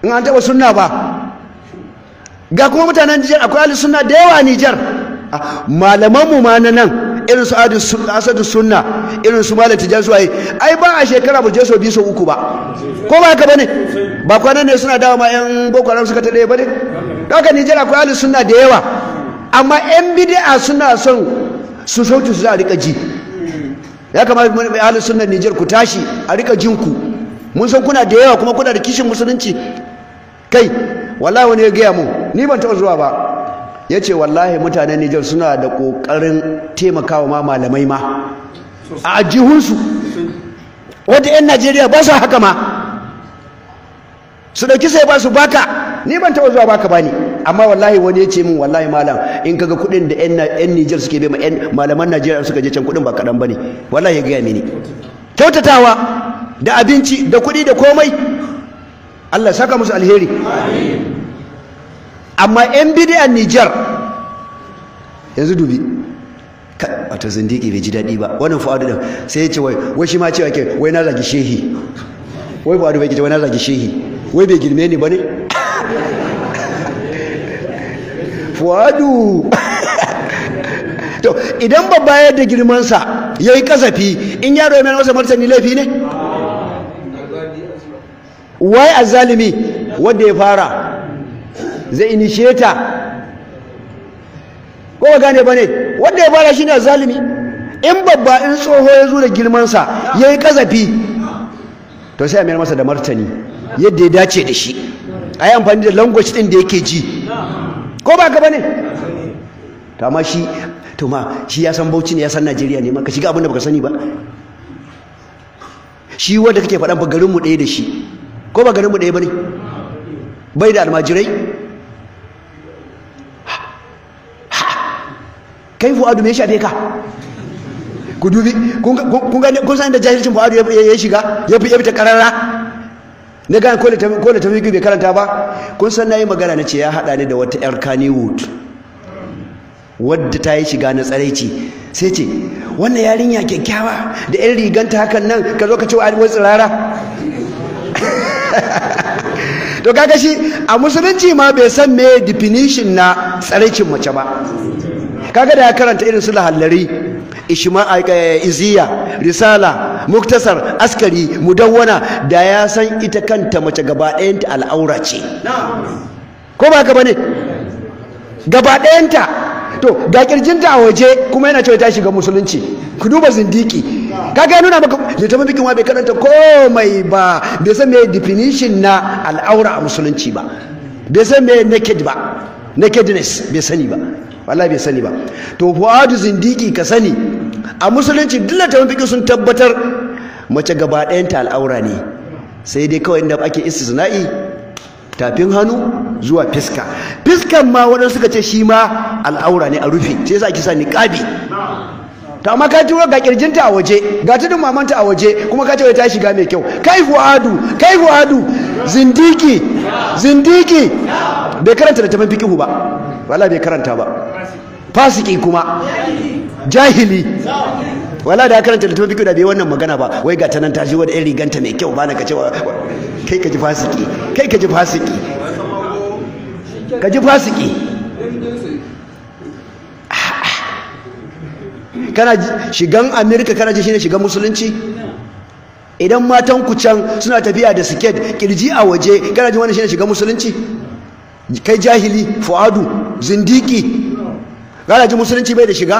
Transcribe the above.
In an taɓa sunna ba, ga kuma mutanen Nijar akwai ahli sunna da yawa a Nijar. Malamanmu ma na nan irin su Asadu Sunna, irin su Malam Tijjani suwaye, ai ba a shekara ba je sau biyu sau uku ba, ko ba haka bane? Ba kwanan ne suna dawo ma yan Boko Haram suka ta ɗaya bane. Haka Nijar akwai ahli sunna da yawa, amma yan bid'a suna son su sautu su za a rika ji. Ya kamata mu ahli sunna Nijar ku tashi a rika jin ku. Mun san kuna da yawa kuma kuna da kishin musulunci. Kai wallahi wani ya gaya mu, ni ban taɓa zuwa ba, ya ce wallahi mutanen Nijar suna da ƙoƙarin taimakawa ma malamai ma a ajihunsu, wadda 'yan Najeriya ba su haka ma, su ɗauki sai ba su baka. Ni ban taɓa zuwa baka ba ne, amma wallahi wani ya ce min wallahi malam, in kaga kuɗin da 'yan Nijar suke bai ma 'yan malaman Najeriya suka je can, kuɗin ba kaɗan ba ne. Wallahi ya gaya mini kyautatawa da abinci da kuɗi da komai. Allah saka musu alheri. Amma 'yan bidiyan Nijar yanzu dubi wato zindiki bai ji daɗi ba wannan Fuadu ɗin, sai ya ce wai shi ma cewa ke wai na zagi shehi, wai Fuadu bai ce wai na zagi shehi, wai bai girme ni ba ne Fuadu. To idan babba ya da girmansa ya yi kasafi, in yaro ya mai masa martani laifi ne? Wai azzalimi wanda ya fara zai initiator, ko ba gane bane? Wanda ya fara shine azzalimi. In babba in tsoho ya zo da girmansa ya yi kasafi, to sai a mayar masa da martani yadda ya dace da shi, a yi amfani da language ɗin da yake ji, ko ba ka bane? To amma shi, to ma shi ya san Bauchi ne, ya san Najeriya ne, ma ka shiga abin da baka sani ba. Shi wanda kake faɗan fa garinmu ɗaya da shi, ko ba garinmu ɗaya bane? Bai da almajirai? Kai Fuadu me ya shafe ka? Ku dubi, kun san da jahilcin Fuadu ya shiga, ya fi ta karara. Na gane ko da tafi bai karanta ba. Kun san nayi magana na ce ya haɗa ni da wata 'yar Kannywood wadda ta yi shiga na tsaraici, sai ce wannan yarinya kyakkyawa da 'yan riganta hakan nan, ka zo ka ce wa tsirara. To kaga shi a musulunci ma bai san me definition na tsaraicin mace ba. Kaga da ya karanta irin su lahallari, ishma, iziya, risala, muktasar, askari, mudawwana, da ya san ita kanta mace gaba ɗayanta al'aura ce, ko ba haka bane? Gaba ɗayanta. To ga kirjinta a waje kuma yana cewa ta shiga musulunci. Ku duba zindiki. Kaga ya nuna maka littafin fikin wa bai karanta komai ba, bai san me definition na al'aura a musulunci ba, bai san me naked ba, nakedness bai sani ba, wallahi bai sani ba. To Fuadu zindiki, ka sani a musulunci duk littafin fikin sun tabbatar mace gaba ɗayanta al'aura ne, sai dai kawai inda ake istisna'i tafin hannu zuwa fiska. Fiskan ma waɗansu suka ce shi ma al'aura ne a rufe, sai yasa ake sa niqabi. To amma ka turo ga kirjinta a waje, ga tudun mamanta a waje, kuma ka ce wai ta shiga mai kyau. Kai Fuadu, kai Fuadu zindiki, zindiki bai karanta da tafin fikihu ba, wallahi bai karanta ba, fasiki kuma jahili. Wala da karanta littafin fikihu da bai wannan magana ba, wai ga ta nan ta shigo da irin riganta mai kyau, ba na ka ce kai ka ji fasiki, kai ka ji fasiki, ka ji fasiki. Kana shigan America kana ji shine shigan musulunci? Idan matan ku can suna tafiya da siket kirji a waje, kana ji wannan shine shigan musulunci? Kai jahili Fuadu zindiki, kana ji musulunci bai da shiga?